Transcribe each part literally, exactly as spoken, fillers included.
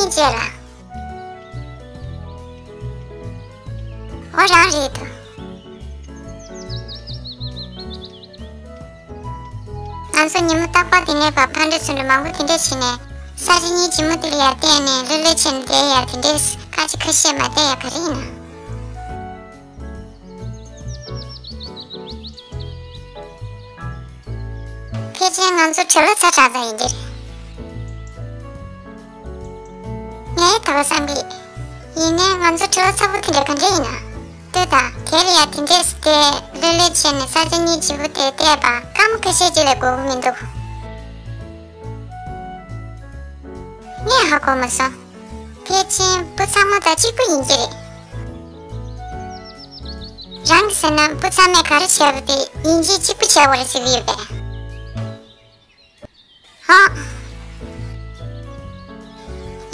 ཡིན་ཅེས་ལ། འོ་རང་རེད་དོ། ང་ཚོ་ཉིན་མོ་རྟག་པར་དེ་ནས་བར་ཕར་འགྲོ་ཚུར་འགྲོ་མང་པོ་དེ་འདྲས་བྱས་ནས་ས་ཆ་གཉིས་ལྗིད་མོ་དེ་ལ་ཡར་བལྟས་ནས་ལྷོད་ལྷོད་བྱས་ནས་བསྡད་ཡ་དེ་འདྲས་ཁ་ཅིག་ཁ་ཤས་མ་བསྡད་ཡ་ག་རེ་ཡིན་ན། ཕལ་ཆེར་ང་ཚོ་བྲེལ་བ་ཚ་དྲགས་ཙམ་ཡིན་གྱི་རེད། ངས་ད་བར་བསམ་གི། ཡིན་ནའི་ང་ཚོ་བྲེལ་བ་ཚ་པོ་དེ་འདྲ་ག་འདྲ་ཡིན་ན། ལྟོས་དང་། དེ་ལ་ཡ་དེ་འདྲས་སུ་བལྟས་ལྷོད་ལྷོད་བྱས་ནས་ས་ཆ་གཉིས་ལྗིད་པོ་དེ་བལྟས་པ་སྐར་མ་ཁ་ཤས་ཅིག་ལས་འགོར་གི་མི་འདུག་ངས་ཧ་གོ་མ་སོང་། ཕལ་ཆེར་བུ་ཚང་མ་ད་གཅིག་པུ་ཡིན་གྱི་རེད། རང་གིས་ཟེར་ན་བུ་ཚང་མས་ག་རེ་བྱས་པ་དེ་ཡིན་གཅིག་གཅིག་པུ་བྱས་པ་རེད་ཟེར་གྱི་ཡོད་པས། ཧོ།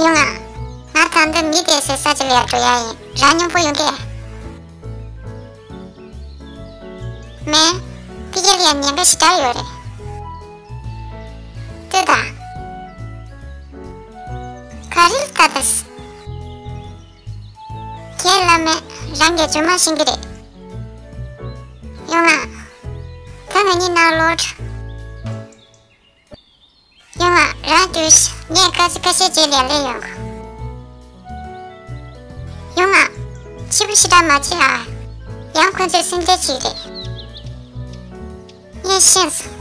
ཡོང་ང་། ང་ད་ལྟ་མི་བསྡད་སའི་ས་ཆ་ལ་ཡར་འགྲོ་ཡ་ཡིན། རང་སྙོམས་པོ་ཡོང་གས། མེད། ཕ་གི་ལ་ཡ་ཉེན་ཁ་ཞེ་དྲག་ཡོད་རེད། ལྟོས་དང་། ག་རེ་ལ་ལྟ་ད། ཁས་ལ་མེད། རང་གིས་རྗེས་མ་ཤེས་ཀྱི་རེད། ཡོང་ང་། ད་ང་གཉིས་ནང་ལོགས་འགྲོ། ཡོང་ང་། རང་སྡོད་ཤིག་ངས་སྐར་ཆ་ཁ་ཤས་རྗེས་ལ་སླེབས་ཡོང་གི། ཡོང་ང་། ཕྱི་པོ་ཞེ་དྲག་མ་བྱེད་ཨ། ཡང་ཁོ་ཚོས་སེམས་ཁྲལ་བྱེད་ཀྱི་རེད། ངས་ཤེས་སོང་